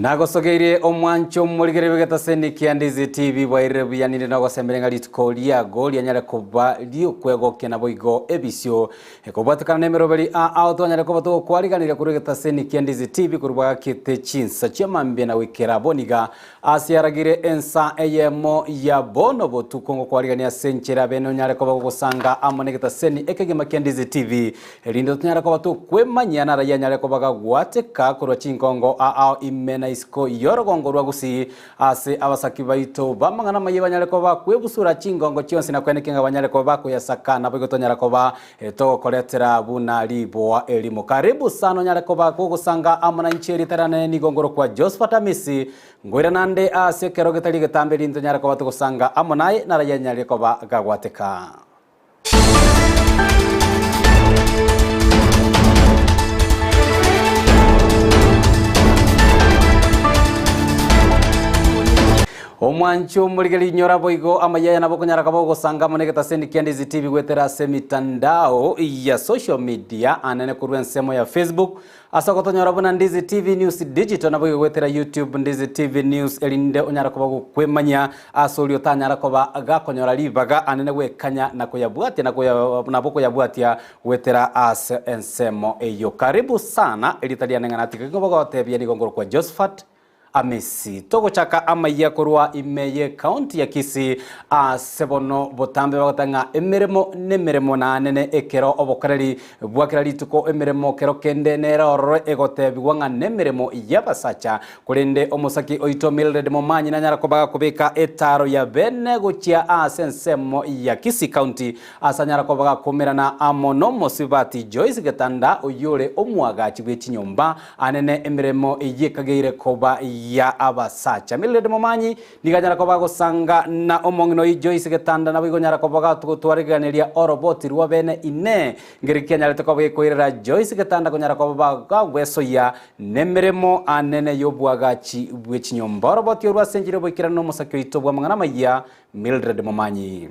Nagosogeirie omwancho omorigereria bw'egetaseni kia Ndizi TV bwairire buya ninde nogosemberia ng'a rituko riago rianyare koba ri'okwegokia naboigo ebisio ekobwatekana nemeroberi a ao twanyare koba togokwariganiria korwa egetaseni kia Ndizi TV korwa bwagakete chinsa chiamambia na goikera boniga Ase aragire ensa eyemo ya bono botuko ngokwarigania ase enchera bene onyare koba gogosanga amo negetaseni ekegima kia Ndizi TV, erinde tonyare koba tokwemanyia narayia anyare koba gagwateka korwa chinkongo aao ime na isiko yorogongo rwa Gusii ase abasaki baito bamang'ana amaye banyare koba bakwebusura chingongo chionsi na koenekia ng'a banyare koba bakoyasaka naboigo tonyara koba Togokoretera buna riboa erimo. Karibu sana onyare koba gogosanga amo nainche erieta riane nigo ngorokwa Josphat Amisi. Ngoirana nde ase ekero getari egetambe erinde tonyare koba togosanga amo naye naraye anyare koba gagwateka. Omwancho omorigeri inyora boigo amayia aya nabo okonyara koba ogosanga amo negetaseni kia Ndizi TV goetera ase emitandao ya social media anene korwa ensemo ya Facebook ase ogotonyora buna Ndizi TV News Digital naboigo goetera YouTube Ndizi TV News erinde onyare koba gokwemanyia ase oria otanyara koba gakonyora ribaga anene gwekanya na koyabwatia na koya nabo koyabwatia goetera ase ensemo eyio. Karibu sana erieta riane ng'a natige kobagotebia nigo nkorokwa Josephat Amisi. Togochaka amayia korwa ime y'ecounty ya Kisii ase bono botambe bagoteba ng'a emeremo nemeremo naanene ekero obokoreri bwa kera rituko emeremo kero kende nere ororo egotebigwa ng'a nemeremo y'abasacha korende omosaki oito Mildred Momanyi nanyara koba gakobeka etaro ya bene gochia ase ensemo ya Kisii County ase anyara koba gakomerana amo nomosibati Joyce Getanda oyio ore omoagachi bwechinyomba Anene emeremo eyio ekageire koba ya abasacha. Mildred Momanyi nigo anyara koba agosanga na omong'ina oyio Joyce Getanda naboigo onyara koba gotwareganeria oroboti rwa bene inee ngeri ki anyarete koba gekoirera Joyce Getanda konyara koba bagwesoyia nemeremo anene y'obwagachi bwe chinyomba. Oroboti orwo ase enchera y'oboikeranu nomosaki oito bw'amang'ana amayia Mildred Momanyi.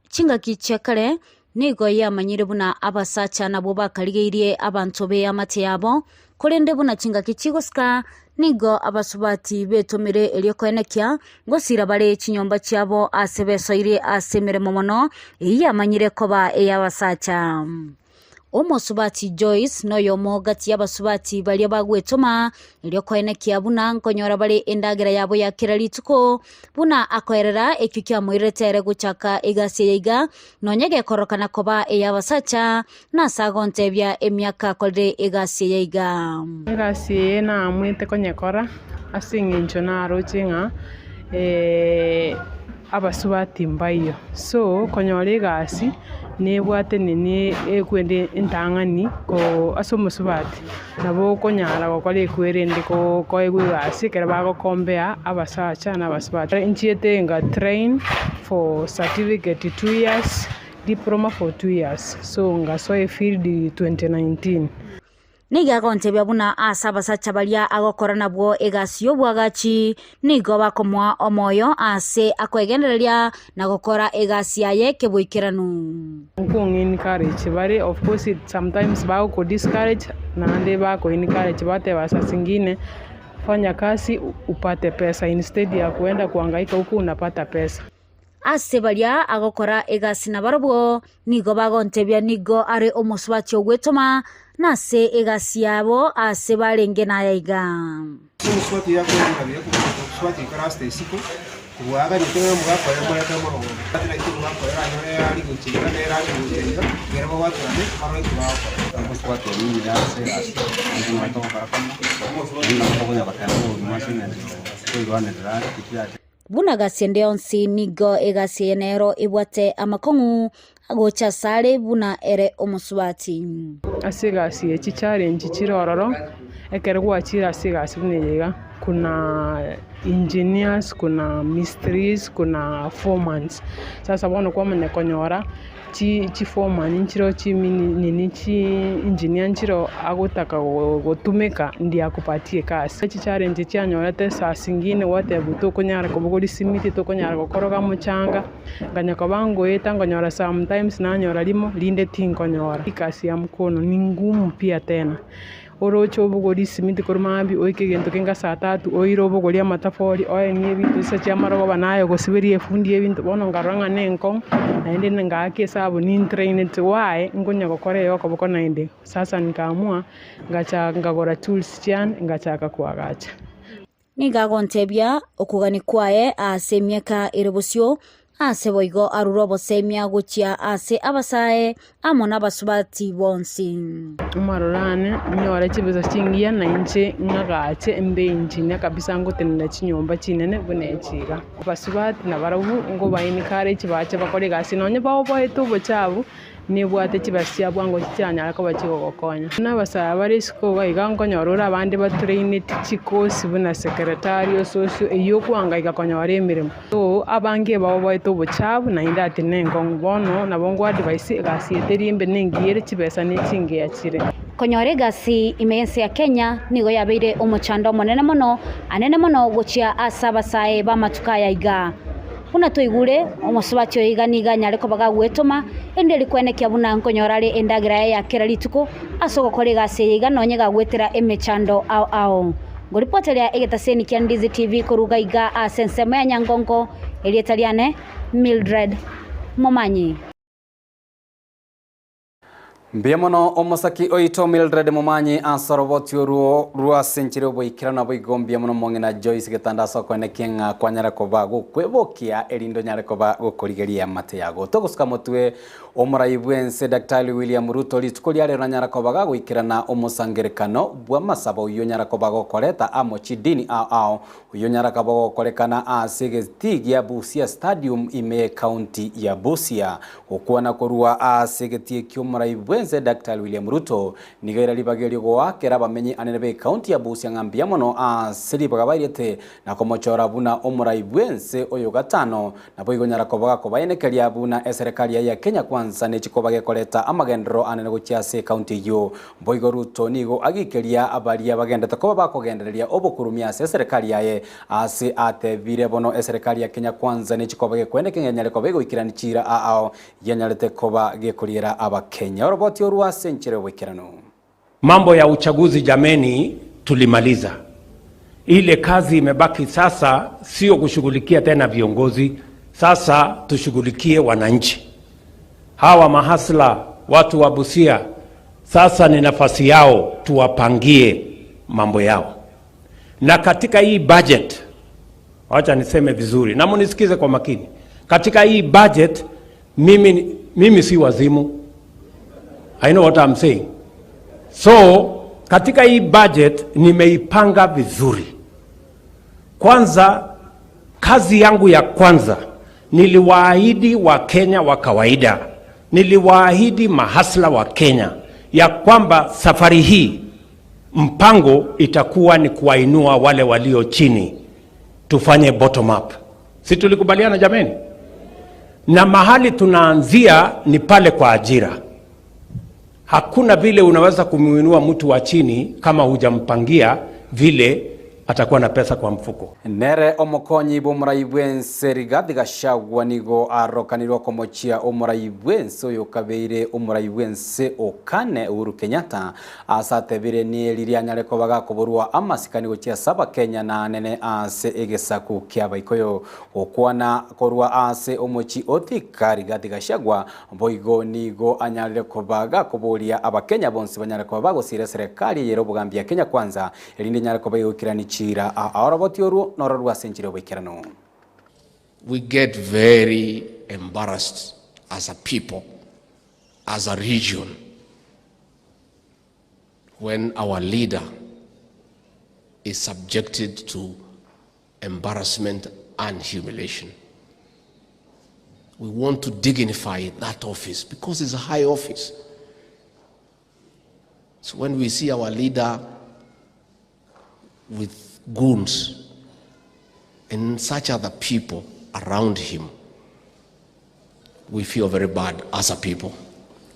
Chingaki chia kare nigo yamanyire buna abasacha nabwo bakarigeirie abanto b'eamate yabo, korende buna chingaki chigosika nigo abasubati betomire erio koenekia ngosira bare chinyomba chiabo ase besoirie ase emeremo mono, eyio yamanyire koba ey'abasacha. Omosubati Joyce noyomo gati y'abasubati baria bagwetoma, erio koenekia buna nkonyora bare endagera yabo ya kera rituko, buna akoerera ekio kiamoirerete ere gochaka egasi eye iga, nonya gekorokana koba ey'abasacha, nase agontebia emiaka akorire egasi eye iga. Egasi eye naamwete konyekora ase eng'encho naroche ng'a abasubati mbaiyo, so konyora egasi nebwate nini ekwende entang'ani ko ase omosubati nabo okonyara gokora ekwerende ko koegwa egasi ekero bagokombea abasacha na abasubati. Nchiete nga train for certificate 2 years, diploma for 2 years, so ngasoa efield 2019. Nigo agontebia buna ase abasacha baria agokora nabwo egasi y'obwagachi, nigo bakomoa omoyo ase akwegendereria na gokora egasi yaye keboikeranu. Nko encourage bare of course sometimes bagoko discourage naende bako encourage bateba saa zingine fanya kazi upate pesa instead ya kuenda kuhangaika huku unapata pesa. Ase baria agokora egasi nabarabwo nigo bagontebia nigo are omosubati ogwetoma, na ase egasi yabo aase barenge naya iga. Omosubati oyo akoirana buya omosubati oikaransete isiko, kobua aganyete ng'a omogaka oye amorete amorogobe. Omosubati naki omogaka oye aranyore are gocha iga nere are gocha iga, ekero babwaterane barore eki bagokora. Omosubati oria omuya ase egasi, naende nabo togokora komo, naende nabo tokonya goteba obogima ase eng'encho toirwanerera are tichiacha. Buna gasi ende yonsi nigo egasi eye nero ebwate amakong'u agocha asare buna ere omosubati. Ase egasi eye chichallenge chire ororo, ekero gwachire ase egasi buna eye iga, kuna engineers, kuna mistries, kuna foremans. Sasa bono kwamanya konyora. Chiforeman nchireo nini chiengineer nchireo agotaka gotumeka ndio akupatie egasi. Chichallenge chianyorete saa zingine gwatebwa tokonyara kobogoria simiti, tokonyara gokoroga omochanga, nkanya koba ngoeta nkonyora sometimes nanyora rimo rinde tinkonyora. Egasi ya mkono ni ngumu pia tena. Oroche obogorie esimiti korwa mambia oike egento kenge saa tatu, oire obogorie amatafori, oenie ebinto chinsa chia amarogoba naye ogosiberia efundi ebinto, bono nkarora ng'a na enkong'u, naende ngaaka esabu nintraineti why nkonya gokora eye okoboko naende. Sasa nkaamua, ngacha nkagora tools chiane, ngachaka koagacha. Nigo agontebia okogania kwaye ase emiaka ere bosio, ase boigo arure obosemia gochia ase abasae amo nabasubati bonsi. Amaroro ane nyore chibesa chingiya na inche ng'agache mbe engineer kabisa ngotenena chinyomba chinene buna echi iga. Abasubati nabarabwo nkoba encourage bache bakore egasi nonye baoboete obochafu. Nebwate chibesa chia bwango chichiranyare koba chigogokonya. Buna abasae bare isiko iga iga nkonyora ore abande batraineti chikosi buna secretarial, social, eyio okwangaika konyora emeremo. So abange baoboete obochafu naende ati nenkong'u bono nabo nko advise egasi eye teri embe nengiya ere chibesa nechingiya chire. Konyora egasi ime y'ense ya Kenya nigo yabeire omochando omonene mono, anene mono gochia ase abasae b'amatuko aya iga. Buna twaigure, omosubati oyo iga nigo anyare koba gagwetoma, erinde rikwenekia buna nkonyora are endagera yaye ya kera rituko ase ogokora egasi eye iga nonye gagwetera emechando ao ao. Ngoripoteria egetaseni kia Ndizi TV koruga iga ase ensemo ya Nyangongo, erieta riane Mildred Momanyi. Mbuya mono omosaki oito Mildred Momanyi ase oroboti orwo rwase enchera y'oboikeranu naboigo mbuya mono omong'ina Joyce Getanda ase okoenekia ng'a kwanyara koba gokwebokia erinde onyare koba gokorigeria eamate yago. Togosuka motwe omorai bw'ense Daktari William Ruto rituko ria rero nanyara koba gagoikerana omosangerekano bw'amasabo oyio onyara koba gokoreta amo chidini ao ao oyio onyara koba gokorekana ase egetii gia Busia Stadium ime y'ecounty ya Busia. Gokwana korwa ase egetii ki'omorai bw'ense Daktari William Ruto nigo aira ribaga erio goakera abamenyi anene b'ecounty ya Busia ng'a mbuya mono ase ribaga bairete na komochora buna omorai bw'ense oyo gatano naboigo onyara koba gakobaenekeria buna eserekari yaye ya Kenya Kwanza nechikoba gekoreta amagenderero anene gochia ase ecounty eyio. Boigo Ruto nigo agikeria baria bagendete koba bakogendereria obokurumia ase eserekari yaye Ase atebire, Bono eserekari ya Kenya Kwanza nechikoba gekwene keng'enyare koba egoikerani chiira aao yanyarete koba gekoriera Abakenya oroboti orwo ase enchera y'oboikeranu. Mambo ya uchaguzi jameni, tulimaliza ile kazi. Imebaki sasa sio kushughulikia tena viongozi, sasa tushughulikie wananchi hawa mahasla, watu wa Busia. Sasa ni nafasi yao, tuwapangie mambo yao. Na katika hii budget, wacha niseme vizuri na munisikize kwa makini. Katika hii budget mimi si wazimu. I know what I'm saying. So katika hii budget nimeipanga vizuri. Kwanza, kazi yangu ya kwanza niliwaahidi Wakenya wa kawaida, niliwaahidi mahasla wa Kenya ya kwamba safari hii mpango itakuwa ni kuwainua wale walio chini, tufanye bottom up. Si tulikubaliana jameni? Na mahali tunaanzia ni pale kwa ajira. Hakuna vile unaweza kumuinua mtu wa chini kama hujampangia vile atakuwa na pesa kwa mfuko. Nere omokonyi bw'omorai bw'ense Rigathi Gachagua nigo arokanirwe okomochia omorai bw'ense oyokabeire omorai bw'ense o kane Uhuru Kenyatta Ase atebire nieri rianyare koba gakoborwa amasikani gochia ase Abakenya na anene ase egesaku ki'Abaikoyo. Gokwana korwa ase omochie o Thika, Rigathi Gachagua boigo nigo anyarire koba gakoboria Abakenya bonsi banyare koba bagosiira eserekari eye ere obogambi ya Kenya Kwanza erinde enyare koba egoikerania chiira aa oroboti orwo noro rwa ase enchera y'oboikeranu. We get very embarrassed as a people, as a region. When our leader is subjected to embarrassment and humiliation. We want to dignify that office because it's a high office. So when we see our leader with goons and such other people around him, we feel very bad as a people.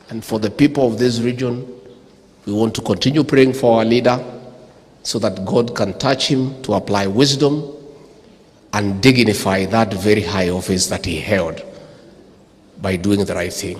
And for the people of this region, we want to continue praying for our leader so that God can touch him to apply wisdom and dignify that very high office that he held by doing the right thing.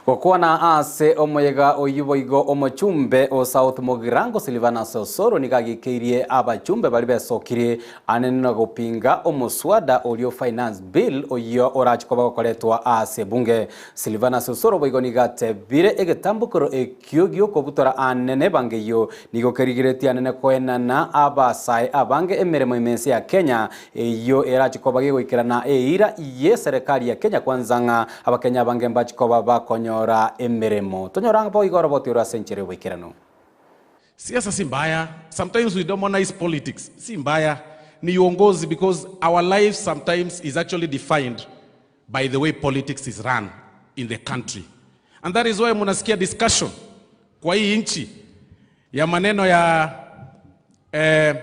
Gokwana ase omoyega oyio boigo omochumbe o South Mugirango Silvanus Osoro nigo agikeirie abachumbe baria besokirie anene na gopinga omoswada oria o Finance Bill oyio orache koba gokoretwa ase ebunge. Silvanus Osoro boigo nigo atebire egetambokero ekio giokobutora anene ebango eyio nigo kerigeretie anene koenana abasae abange emeremo ime ense ya Kenya Eyio erache koba gegoikerana eira y'eserekari ya Kenya Kwanza ng'a Abakenya abange mbache koba bakonyora emeremo. Tonyore ang'e boigo oroboti oro ase enchera y'oboikeranu. Siasa si mbaya, sometimes we demonize politics, si mbaya, ni uongozi because our life sometimes is actually defined by the way politics is run in the country and that is why munasikia discussion kwa hii nchi ya maneno ya eh,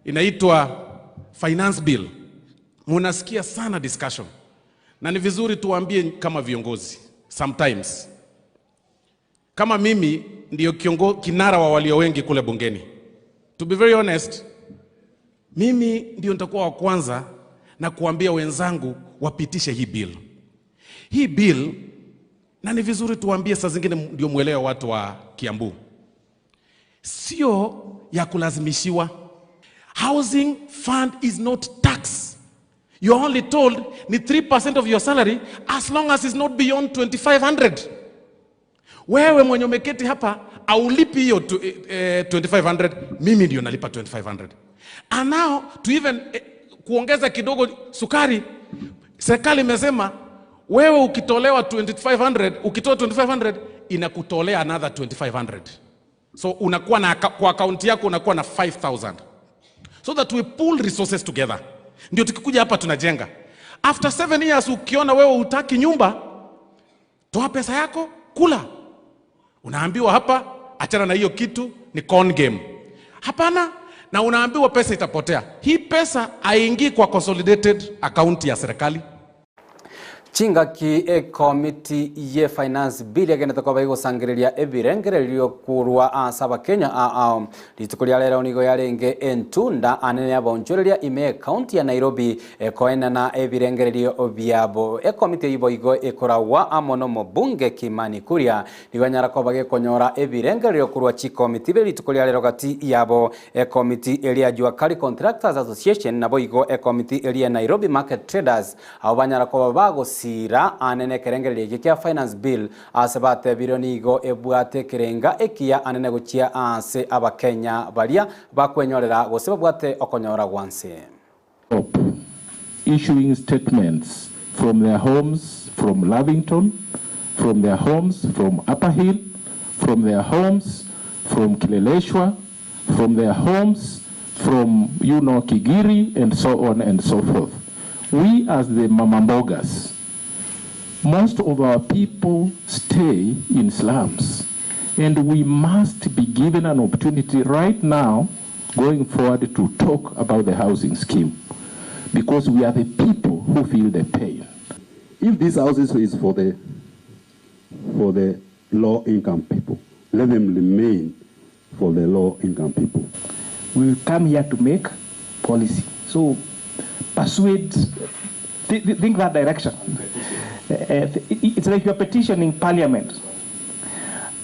inaitwa finance bill, munasikia sana discussion, na ni vizuri tuwaambie kama viongozi sometimes kama mimi ndio kiongo, kinara wa walio wengi kule bungeni, to be very honest, mimi ndio nitakuwa wa kwanza na kuambia wenzangu wapitishe hii bill. Hii bill, na ni vizuri tuwaambie saa zingine ndio mwelewe watu wa Kiambu, sio ya kulazimishiwa. Housing fund is not tax. You are only told ni 3% of your salary as long as it's not beyond 2500. Wewe mwenye umeketi hapa aulipi hiyo 2500, mimi ndio nalipa 2500. And now to even kuongeza kidogo sukari, serikali imesema wewe ukitolewa 2500, ukitoa 2500 inakutolea another 2500. So unakuwa na kwa akaunti yako unakuwa na 5000 so that we pool resources together. Ndio tukikuja hapa tunajenga. After 7 years ukiona wewe hutaki nyumba, toa pesa yako kula. Unaambiwa hapa achana na hiyo kitu, ni con game. Hapana, na unaambiwa pesa itapotea. Hii pesa haingii kwa consolidated account ya serikali. Chingaki ekomiti ye Finance Bill yagenete koba igosangereria ebirengererio korwa ase Abakenya ao. Rituko ria rero nigo yarenge entunda anene yabaonchoreria ime ekaunti ya Nairobi ekoenana ebirengererio biabo. Ekomiti eyio boigo ekoragwa amo nomobunge Kimani Kuria nigo yanyara koba gekonyora ebirengererio korwa chikomiti be rituko ria rero gati yabo ekomiti eria ya Jua Kali Contractors Association naboigo ekomiti eria ya Nairobi Market Traders Abwo banyara koba bagosiira anene ekerengererio eke kia Finance Bill ase batebirwe nigo ebwate ekerenga ekiya anene gochia aase Abakenya baria bakwenyorera gose babwate okonyora gwanse. Stop issuing statements from their homes from Lavington, from their homes from Upper Hill, from their homes from Kileleshwa, from their homes from you know Gigiri and so on and so forth. We as the Mamambogas, most of our people stay in slums and we must be given an opportunity right now going forward to talk about the housing scheme because we are the people who feel the pain. If this houses is for the, for the low income people, let them remain for the low income people. We come here to make policy. So persuade, th think that direction. It's like you're petitioning parliament.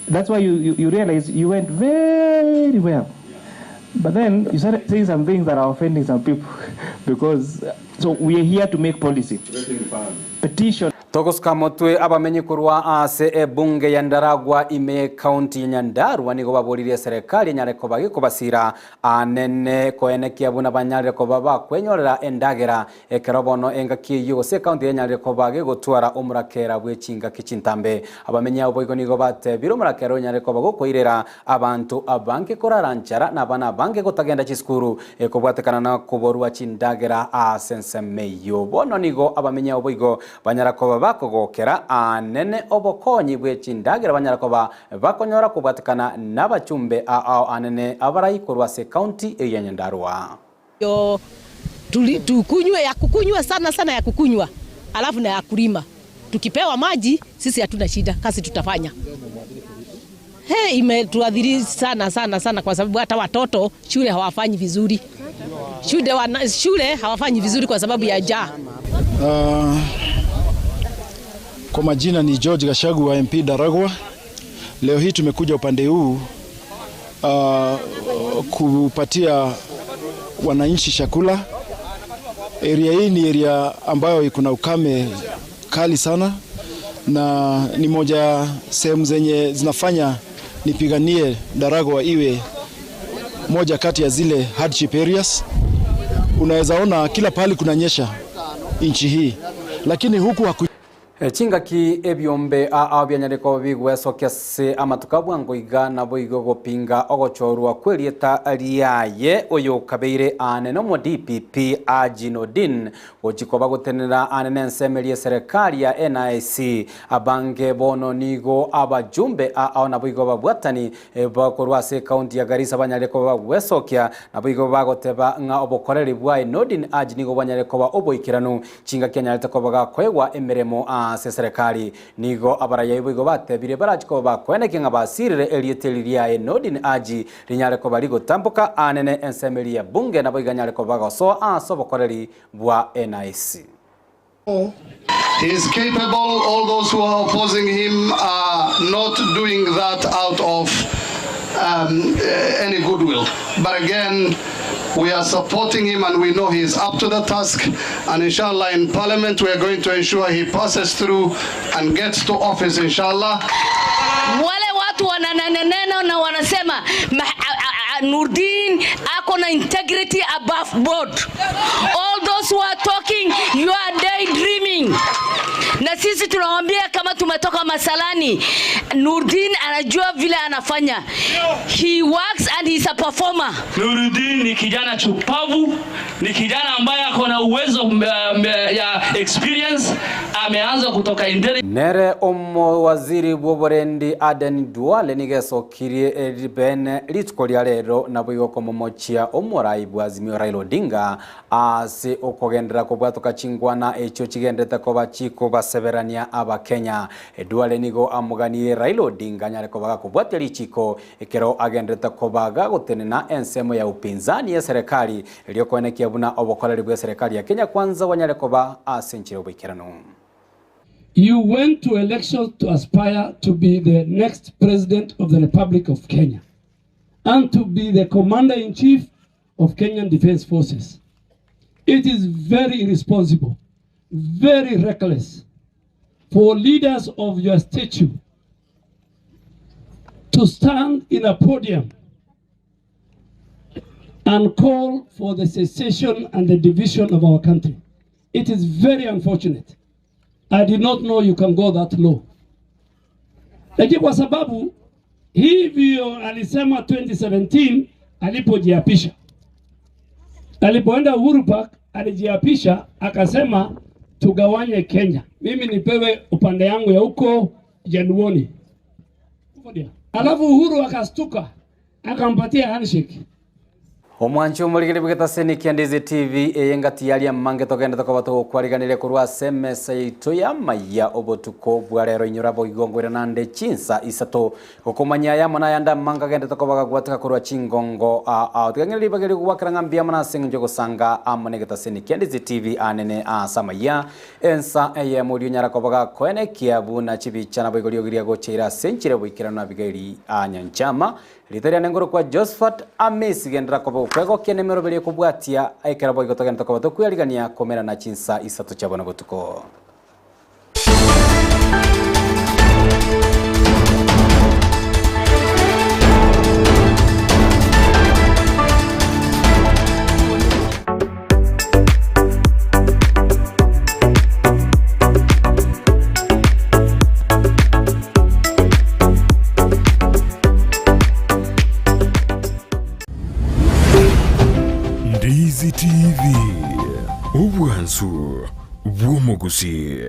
That's why you, you, you realize you went very well. But then you started saying some things that are offending some people because so we are here to make policy. Petition. Togosuka motwe abamenyi korwa ase ebunge ya Ndaragwa ime y'ecounty ya Nyandarua nigo baboririe eserekari enyare koba gekobasira anene koenekia buna banyarire koba bakwenyorera endagera ekero bono engaki eyio gose ecounty enyarire koba gegotwara omorakera bwe chingaki chintambe. Abamenyi abwo boigo nigo batebire omorakera onyare koba gokoirera abanto abange korara nchara na abana abange gotagenda chisukuru ekobwatekana na koborwa chindagera ase ensemo eyio. Bono nigo abamenyi abwo boigo banyara koba bakogokera anene obokonyi bwe chindagera banyara koba bakonyora kobwatekana nabachumbe ao anene abarai korwa ase ecounty eyio ya Nyandarua. Yo, tukunywe ya kukunywa sana sana ya kukunywa, alafu na ya kulima. Tukipewa maji sisi hatuna shida, kazi tutafanya. Hey, imetuadhiri sana sana sana kwa sababu hata watoto shule hawafanyi vizuri. Shule, wana, shule hawafanyi vizuri kwa sababu ya njaa. Kwa majina ni George Gachagua MP Daragwa. Leo hii tumekuja upande huu uh, kupatia wananchi chakula. Area hii ni area ambayo iko na ukame kali sana, na ni moja ya sehemu zenye zinafanya nipiganie Daragwa iwe moja kati ya zile hardship areas. Unaweza ona kila pahali kunanyesha nchi hii, lakini huku haku Chingaki ebiombe ao bianyare koba bigwesokia ase amatuko abwango iga nabo igo gopinga ogochorwa kwerieta riaye oyo kabeire ane nomo DPP Haji Nordin gochikoba gotenera ane nensemeri eserikali ya NIC abange bono nigo abajumbe ao nabo igo babwatani bakorwa ase ekaunti ya Garissa banyare koba bagwesokia nabo igo bagoteba ng'a obokoreri bwaye Nordin Haji nigo banyare koba oboikeranu chingaki anyarete koba gakoegwa emeremo ase serikali nigo abaraya ibo batebire barachiko bakweneke ng'a basirire eriete riaye Nordin Haji rinyare koba rigotamboka anene ensemeri ya bunge nabo iganyare koba gosoa ase obokoreri bwa NIC. He is capable. All those who are opposing him are not doing that out of any goodwill. But again, we are supporting him and we know he is up to the task. And inshallah, in parliament, we are going to ensure he passes through and gets to office, inshallah. Wale watu wananenena na wanasema Nurdin ako na integrity above board. All those who are talking, you are daydreaming. Na sisi tunawaambia kama tumetoka masalani, Nurdin anajua vile anafanya. He works and he's a performer. Nurdin ni kijana chupavu, ni kijana ambaye ako na uwezo ya experience, ameanza kutoka intelligence. Nere omo waziri bw'oborendi Aden Duale nigesokirie bene rituko ria rero nabo igokomomochia omorai bwa Azimio Raila Odinga ase okogendera kobwatoka chingwana echo chigendete koba chikobaseberania abakenya. Duale nigo amuganirie Raila Odinga nyare kobaga kobwatia richiko ekero agendete kobaga gotenena ensemo ya upinzani ya serikali eriokoenekia buna obokoreri bwa serikali ya Kenya Kwanza wanyare koba ase enchera oboikeranu. You went to elections to aspire to be the next president of the Republic of Kenya and to be the commander-in-chief of Kenyan Defense Forces. It is very irresponsible, very reckless for leaders of your stature to stand in a podium and call for the secession and the division of our country. It is very unfortunate. I did not know you can go that low. Lakini kwa sababu hivyo alisema 2017 alipojiapisha. Alipoenda Uhuru Park alijiapisha akasema tugawanye Kenya. Mimi nipewe upande yangu ya huko Jaluoni. Alafu Uhuru akastuka akampatia handshake. Omwanchi omorigere bwegetaseni kia Ndizi TV eyengati yaria mange togenda tokoba togokwariganire korwa ase emesa yaito ya maya obotuko bwa rero inyora boigongwera nande chinsa isato gokomanya yamo nayanda mange agende tokoba gagwateka korwa chingongo ao tigang'ere ribageri gogwakera ng'a mbuya mono ase eng'encho gosanga amo na egetaseni kia Ndizi TV anene ase amaya ensa eyemo oria onyara koba gakoenekia buna chibicha nabo igoro riogiria gocheira ase enchera boikeranu Abigail Nyanchama ritaria nengoro kwa Josephat Amesi gendera koba okwegokia nemeroberi ekobwatia ekero boigo togenda tokoba tokwiyarigania komera na chinsa isato chiabona botuko. Ndizi TV, obwansu bw'omogusi.